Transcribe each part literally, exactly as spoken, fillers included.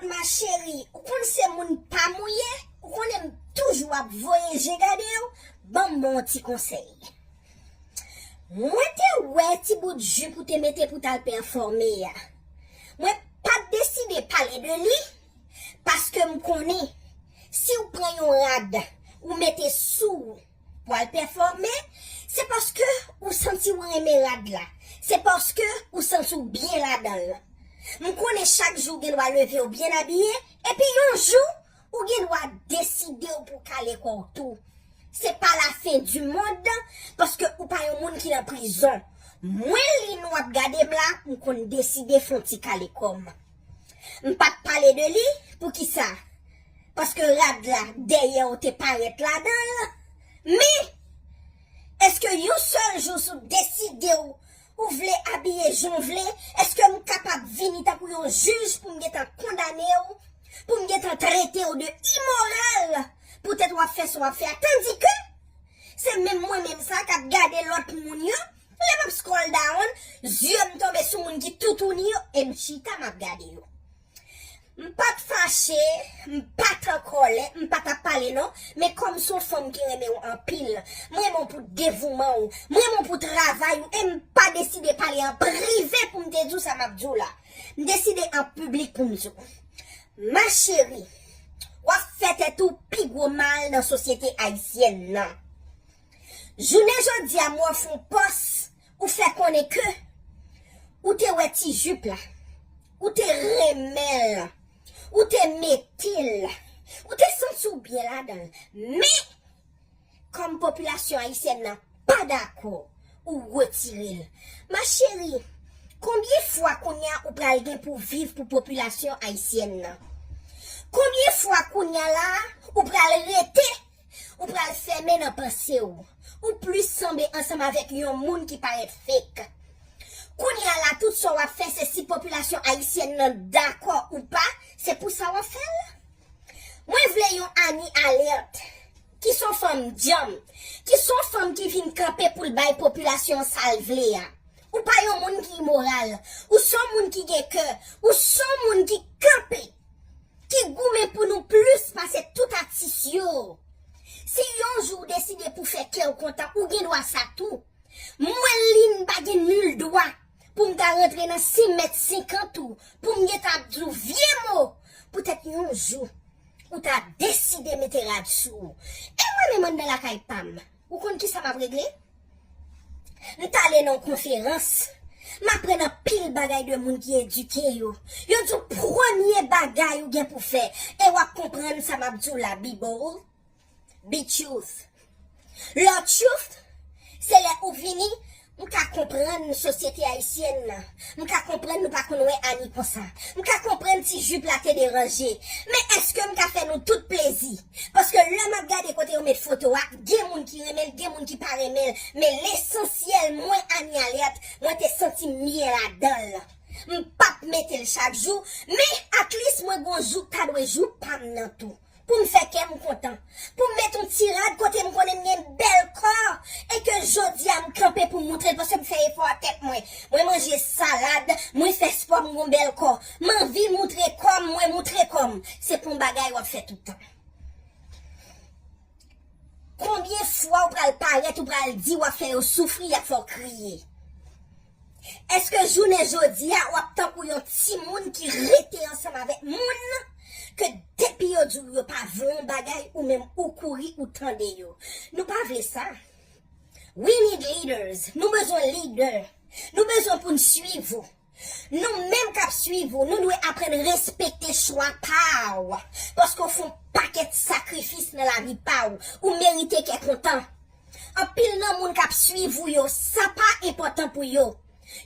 Ma chérie, ou konn se moun pa m ou ye, ou konnen m toujou ap voye je gade w, ban m ba w yon ti konsèy. Mwen te wè ti bout jip ou te mete pou t al pèfòme a. Mwen pa t deside pale de li, paske m konnen si w pran yon rad ou mete sou w pou al pèfòme, se paske ou santi w renmen rad la. Se paske ou santi w byen ladan l. M konnen chak jou w gen dwa leve w byen abiye, epi yon jou, ou gen dwa deside w pou kale kò w tou. Se pa lafen di mond, paske ou pa yon moun ki nan prizon. Mwen, Lynn, w ap gade m la, m konn deside fè yon ti kale kò m. M pa t pale de li, poukisa? Paske rad la, dèyè w te parèt ladan l. Men, èske yon sèl jou si w deside w, ou vle abiye jan w vle, èske m kapab vini tankou yon jij pou m gentan kondane w, pou m gentan trete w de imoral, poutèt w ap fè sa w ap fè a? Tandike, se menm mwen menm sa k ap gade lòt moun yo, lè m ap scroll down, zye m tonbe sou moun ki toutouni yo, e m chita m ap gade yo. M pa t fache, m pa t an kòlè, m pa t ap pale non, men kòm se yon fanm ki renmen w anpil, m renmen w pou devouman w, m renmen w pou travay ou, e m pa deside pale an prive pou m te di w sa m ap di w la. M deside an piblik pou m di w. Ma chérie, w ap fè tèt ou pi gwo mal nan sosyete ayisyèn nan. Jounen jodi a, m wè w fè yon pòs, ou fè konnen ke ou te wè ti jip la, ou te renmen l, ou te mete l, ou te santi w byen ladan l. Men, kòm popilasyon ayisyèn nan pa dakò, ou retire l. Ma chérie, konbyen fwa kounye a ou pral gen pou viv pou popilasyon ayisyèn nan? Konbyen fwa kounye a la ou pral rete, ou pral fèmen nan panse w? Ou plis sanble ansanm avèk yon moun ki parèt fake. Kounye a la, tout sa w ap fè, se si popilasyon ayisyèn nan dakò ou pa, se pou sa w ap fè l. Mwen vle yon Annie Alerte, ki se yon fanm djanm, ki se yon fanm ki vin kanpe pou l bay popilasyon an sa l vle a. Ou pa yon moun ki imoral, ou se yon moun ki gen kè, ou se yon moun ki kanpe, ki goumen pou nou plis pase tout atis yo. Si yon jou w deside pou fè kè w kontan, ou gen dwa sa tou. Mwen, Lynn, pa gen nil dwa pou m ta rantre nan senk mèt senkant ou, pou m gentan ap di w vye mo, poutèt yon jou ou ta deside mete rad sou ou. E mwen menm anndan lakay pa m, ou konn kisa m ap regle? M t ale nan yon konferans, m aprann anpil bagay de moun ki edike yo. Yo di w premye bagay ou gen pou fè, e w ap konprann sa m ap di w la, be bold, be truth. Lè w truth, se lè ou vini, m ka konprann sosyete ayisyèn nan. M ka konprann nou pa konn wè Annie konsa. M ka konprann ti jip la te deranje. Men èske m ka fè nou tout plezi? Paske lè m ap gade kote yo met foto a, gen moun ki renmen l, gen moun ki pa renmen l. Men lesansyèl, mwen Annie Alerte, mwen te santi m byen ladan l. M p ap mete l chak jou, men at least mwen gon jou k ta dwe jou pa m nan tou. Pou m fè kè m kontan. Pou m met yon ti rad kote m konnen m gen bèl kò. E ke jodi a m kanpe pou m moutre l paske m fè efò a tèt mwen. Mwen manje salad, mwen fè spò, m gon bèl kò. M anvi moutre kò m, mwen moutre kò m. Se pa yon bagay w ap fè tout tan. Konbyen fwa ou pral parèt, ou pral di w ap fè yo soufri, y ap fè w kriye? Èske jounen jodi a, w ap tankou yon timoun ki rete ansanm avèk moun ke depi yo di w yo pa vle yon bagay, ou menm ou kouri, ou tande yo? Nou pa vle sa. We need leaders. Nou bezwen lidè. Nou bezwen pou n swiv ou. Nou menm k ap swiv ou, nou dwe aprann respekte chwa pa w. Paske w fè yon pakèt sakrifis nan lavi pa w. Ou merite kè kontan. Anpil nan moun k ap swiv ou yo, sa pa enpòtan pou yo.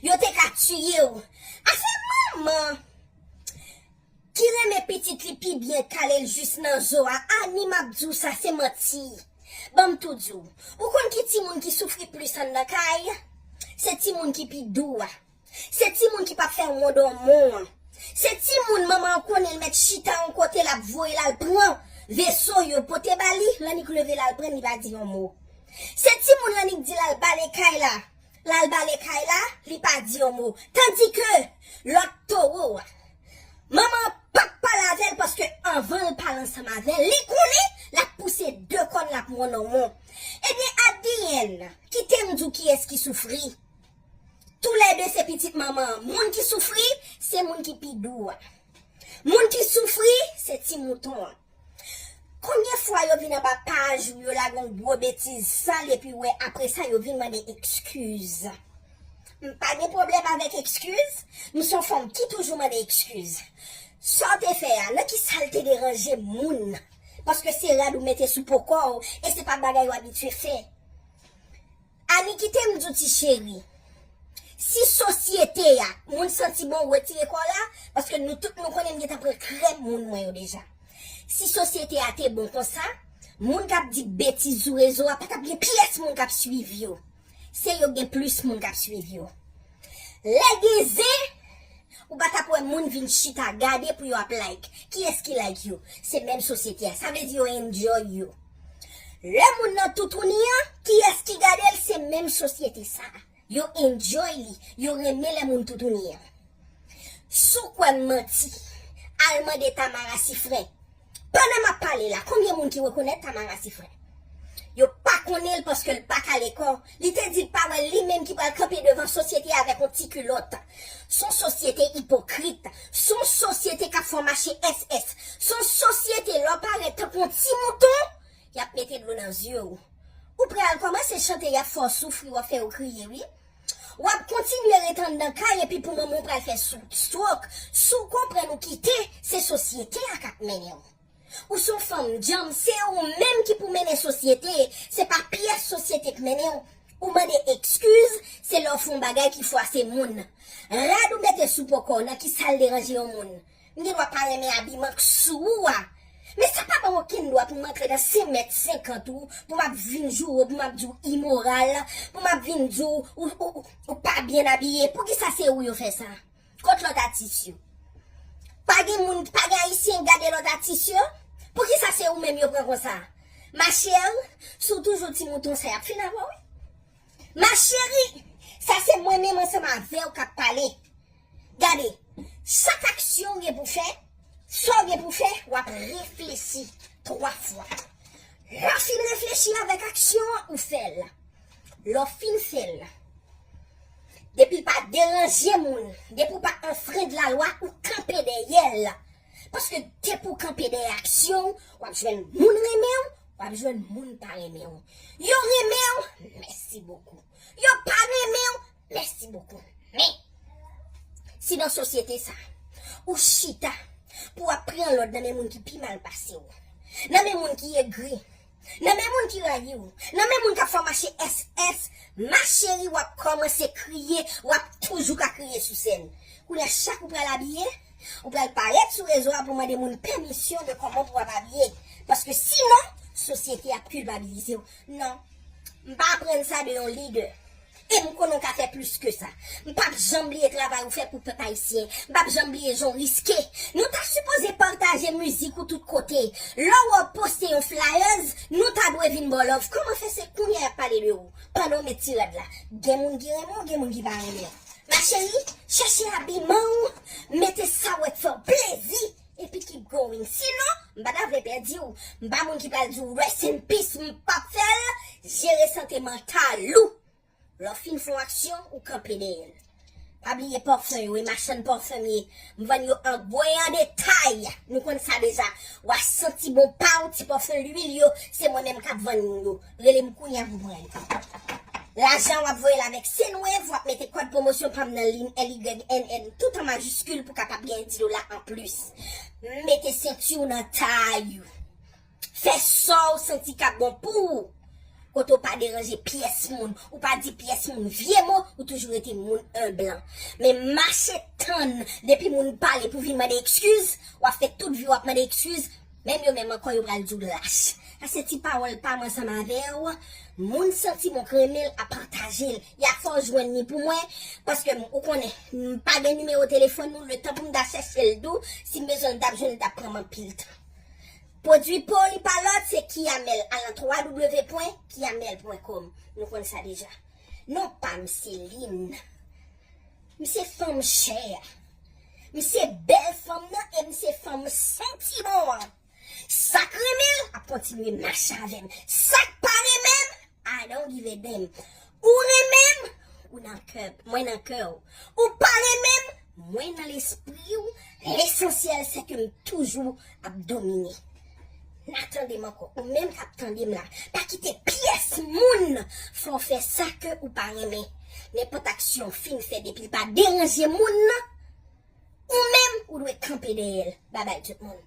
Yo te ka tiye w. Afè manman ki renmen pitit li pi byen kale l jis nan zo a. Annie, m ap di w sa, se manti. Ban m tou di w. Ou konn ki timoun ki soufri plis anndan kay? Se timoun ki pi dou a. Se timoun ki p ap fè wondonmon an. Se timoun manman an konnen l mèt chita yon kote, l ap voye l al pran veso yo pote ba li, l annik leve l al pran, li pa di yon mo. Se timoun l annik di l al bale kay la, l al bale kay la, li pa di yon mo. Tandike lòt towo a, manman an p ap pale Anvan l pale ansanm avè l, li konnen l ap pouse de kòn l ap wonwon. Ebyen, at the end, kite m di w kiyès ki soufri. Toulède se pitit manman an. Moun ki soufri, se moun ki pi dou a. Moun ki soufri, se ti mouton an. Konbyen fwa yo vin anba paj ou, yo lage yon gwo betiz sal, epi w wè apre sa yo vin mande ekskiz. M pa gen pwoblèm avèk ekskiz, m se yon fanm ki toujou mande ekskiz. Sa w te fè a, nan ki sa l te deranje moun? Paske se rad ou mete sou po kò w, e se pa bagay ou abitye fè. Ani, kite m di w ti cheri, si sosyete a, moun santi bon, retire kò w la, paske nou tout nou konnen m gentan pran krèm moun mwen yo deja. Si sosyete a te bon konsa, moun k ap di betiz sou rezo a pa t ap gen pyès moun k ap swiv yo. Se yo gen plis moun k ap swiv yo. Lè gen zen, ou pa t ap wè moun vin chita gade pou yo ap like. Kiyès ki like yo? Se menm sosyete a. Sa vle di yo enjoy yo. Lè moun nan toutouni an, kiyès ki gade l? Se menm sosyete sa. Yo enjoy li. Yo renmen lè moun toutouni an. Si w kwè m manti, al mande Tamara Sifren. Pandan m ap pale la, konbyen moun ki rekonèt Tamara Sifren? Yo pa konnen l paske l pa kale kò. Li te di l pa wè l li menm ki pral kanpe devan sosyete a avèk yon ti kilòt. S on sosyete ipokrit. S on sosyete k ap fè w mache S S. S on sosyete lè w parèt tankou yon ti mouton, y ap mete dlo nan zye w. Ou pral kòmanse chante, y ap fè w soufri, w ap fè yo kriye, wi. W ap kontinye ret anndan kay epi pou manman w pral fè sou- stroke. Si w konprann ou kite, se sosyete a k ap mennen w. Ou se yon fanm djanm, se ou menm ki pou mennen sosyete, se pa pyès sosyete k mennen w. Ou mande ekskiz, se lè w fè yon bagay ki fwase moun. Rad ou mete sou po kò w, nan ki sa l deranje yon moun? M gen dwa pa renmen abiman k sou ou a. Men sa pa ban m okenn dwa pou m antre nan senk mèt senkant ou, pou m ap vin joure w, pou m ap di w imoral, pou m ap vin di w ou, ou, ou, ou pa byen abiye. Poukisa se ou yo fè sa? Kot lòt atis yo? Pa gen moun, pa gen ayisyen k gade lòt atis yo? Poukisa se ou menm yo pran konsa? Ma chérie, si w toujou ti mouton sa, y ap fin avè w, wi. Ma chérie, sa se mwen menm ansanm avè w k ap pale. Gade, chak aksyon w gen pou fè, sa w gen pou fè, w ap reflechi twa fwa. Lè w fin reflechi avèk aksyon an, ou fè l. Lè w fin fè l, depi l pa deranje moun, depi w pa anfrend lalwa, ou kanpe dèyè l. Paske depi w kanpe dèyè aksyon w, w ap jwenn moun renmen w, w ap jwenn moun pa renmen w. Yo renmen w, mèsi bokou. Yo pa renmen w, mèsi bokou. Men, si nan sosyete sa, ou chita pou w ap pran lòd nan men moun ki pi mal pase w, nan men moun ki egri, nan men moun ki rayi w, nan men moun k ap fè w mache S S, ma chérie, w ap kòmanse kriye, w ap toujou ka kriye sou sèn. Kounye a, chak ou pral abiye, ou pral parèt sou rezo a pou mande moun pèmisyon de kòman pou w ap abiye. Paske sinon, sosyete ap kilpabilize w. Non, m pa aprann sa de yon lidè. E m konnen w ka fè plis ke sa. M p ap janm bliye travay ou fè pou pèp ayisyen. M p ap janm bliye jan w riske. Nou ta sipoze pataje mizik ou tout kote. Lè w poste yon flyers, nou ta dwe vin ba w love. Kòman fè se kounye a y ap pale de ou? Pandan w met ti rad la. Gen moun ki renmen w, gen moun ki pa renmen w. Ma chérie, chèche abiman w, mete sa w wè k fè w plezi, epi keep going. Sinon, m pa ta vle pèdi w. M pa moun ki pral di w rest in peace, m p ap fè l. Jere sante mantal ou. Lè w fin fè yon aksyon, ou kanpe dèyè l. Pa bliye pafen yo, e machann pafen m ye. M vann yo an gwo e an detay. Nou konn sa deja. W a santi bon pa w, ti pafen lwil yo, se mwen menm k ap vann yo. Rele m kounye a pou pran yo. Lajan w ap voye l avèk Sendwave, w ap mete kòd pwomosyon pa m nan liy L Y N N tout an majiskil pou kapab gen dis dola anplis. Mete senti w nan tay ou. Fè sa w santi k ap bon pou ou. Kote w pa deranje pyès moun, ou pa di pyès moun vye mo, ou toujou rete moun enb lan. Men mache tann depi moun pale pou vin mande ekskiz, w ap fè tout vi w ap mande ekskiz, menm yo menm ankò yo pral di w lach. Sa se ti pawòl pa m ansanm avè w. Moun santi bon k renmen l ap pataje l. Y a fè w jwenn li pou mwen, paske m, ou konnen, m pa gen nimewo telefòn ou, letan pou m ta chèche l tou, si m bezwen l, m t ap jwenn li, t ap pran m anpil tan. Pwodui po li pa lòt, se Kiamel. Al nan twa w pwen kiamel pwen kòm. Nou konn sa deja. Non pa m se Lin. M se fanm chè a. M se bèl fanm nan e m se fanm santi bon an. kontinye mache avè m. Sa k pa renmen m, I don't give a damn. Ou renmen m, ou nan kè, mwen nan kè w. Ou pa renmen m, mwen nan lespri w. Lesansyèl se ke m toujou ap domine. N a tande m ankò. Ou menm k ap tande m la, pa kite pyès moun fè w fè sa ke ou pa renmen. Nenpòt aksyon w fin fè, depi l pa deranje moun nan, ou menm ou dwe kanpe dèyè l. Babay tout moun.